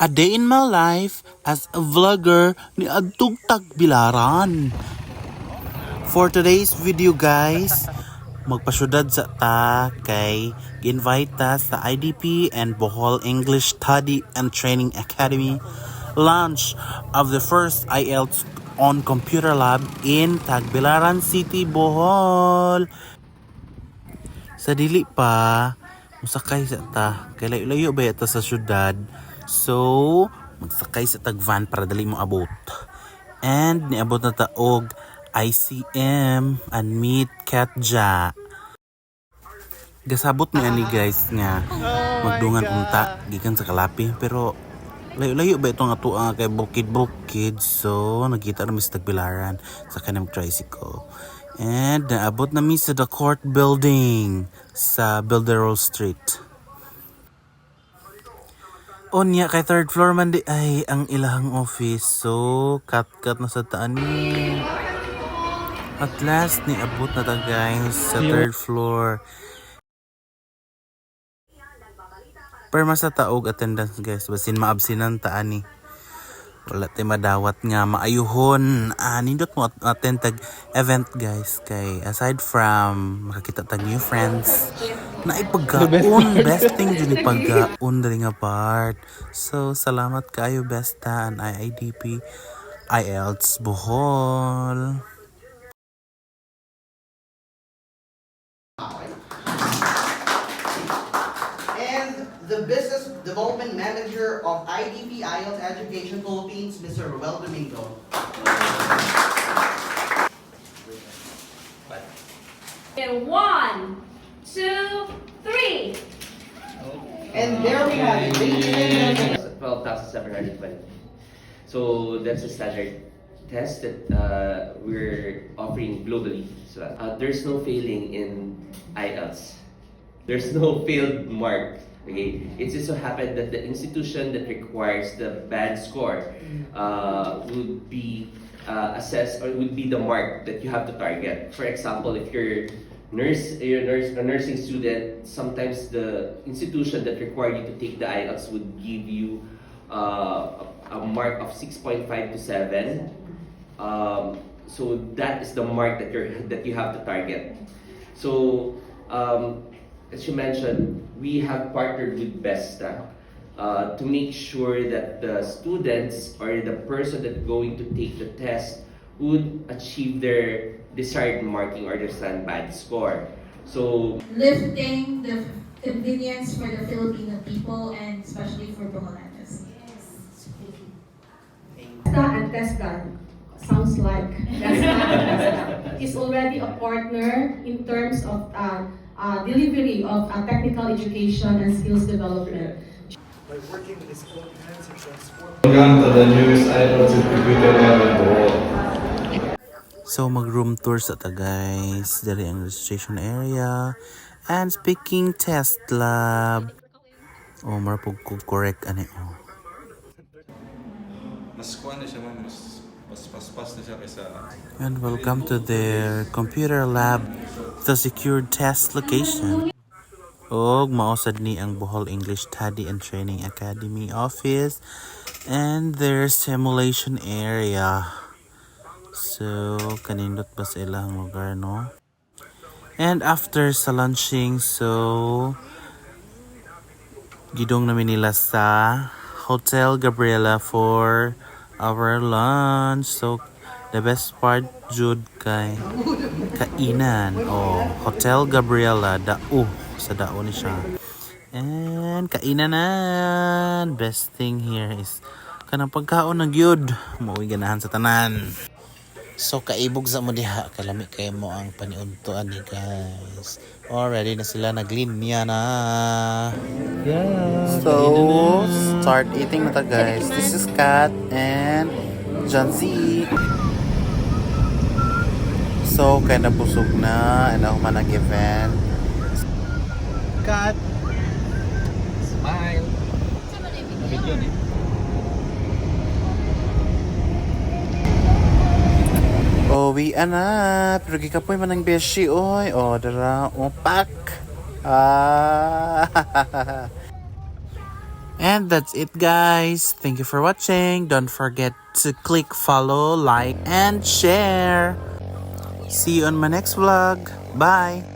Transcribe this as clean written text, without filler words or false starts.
A day in my life as a vlogger ni adtong Tagbilaran. For today's video, guys, magpasyudad sa ta kay gi-invite ta sa IDP and Bohol English Study and Training Academy launch of the first IELTS on computer lab in Tagbilaran City, Bohol. Sa dili pa, musakay sa ta. Kay layo-layo ba ta sa syudad. So, magsakay sa tag van para dali mo abot. And niabot na ta og ICM and meet Katja. Gasabot ni ani, guys, nga magdungan unta gikan sa Kalapi, pero layo-layo ba itong ato kay bukid-bukid, so nagkita na mi sa Tagbilaran sa kanang tricycle and naabot na mi sa the court building sa Builderall Street. Unya kay third floor man di ay ang ilahang office, so kat-kat na sa taan ni. At last, niabot na ta, guys, sa third floor. Perma sa taog attendance, guys, basin maabsinan ta ani. Wala tay madawat nga maayuhon. Ah, nindot mo attend tag event, guys, kay aside from makakita tag new friends, na ipagkaon, best thing jud ni pagkaon diri nga part. So salamat kaayo, Besta and IIDP IELTS Bohol. And the Business Development Manager of IDP IELTS Education Philippines, Mr. Roel Domingo. And one, two, three. And there we have it, ladies and gentlemen. 12,720. So that's a standard test that we're offering globally. So there's no failing in IELTS. There's no failed mark. Okay, it just so happened that the institution that requires the band score would be assessed or would be the mark that you have to target. For example, if you're a nursing student, sometimes the institution that required you to take the IELTS would give you a mark of 6.5 to 7. So that is the mark that you have to target. So as you mentioned, we have partnered with Besta to make sure that the students or the person that going to take the test would achieve their desired marking or their stand band score. So lifting the convenience for the Filipino people and especially for Boholanos. TESDA and TESDA sounds like TESDA and TESDA is already a partner in terms of delivery of technical education and skills development. By working with his own hands, he transformed Welcome to the newest IELTS Computer Lab in Bohol. So mag room tour sa ta, guys. Diri ang registration area and speaking test lab. Oh, marapog ko correct ani oh. Mas kuan na siya, ma'am, mas paspas na siya kaysa And welcome to their computer lab, the secured test location. Og mao sad ni ang Bohol English Study and Training Academy office and their simulation area. So, kanindot ba sa ilang lugar, no? And after sa launching, so, gidong namin nila sa Hotel Gabriela for our lunch. So, the best part jud kay kainan. Oh, Hotel Gabriela, dao. Sa dao ni siya. And kainan na. Best thing here is kanang pagkaon na gyud. Mao'y ganahan sa tanan. So kaibog sa mo diha, kalami kayo mo ang paniudtoan ni, guys. Already na sila, naglinya na. Yeah. So, start eating na ta, guys. This is Kat and John Z. So, kaya nabusog na and ako man nag-event. Cut. Smile. Video ni. Uwi na. Pero gikapoy man ang beshi, oy. O, dara. O, pak. Ah. And that's it, guys. Thank you for watching. Don't forget to click follow, like, and share. See you on my next vlog. Bye.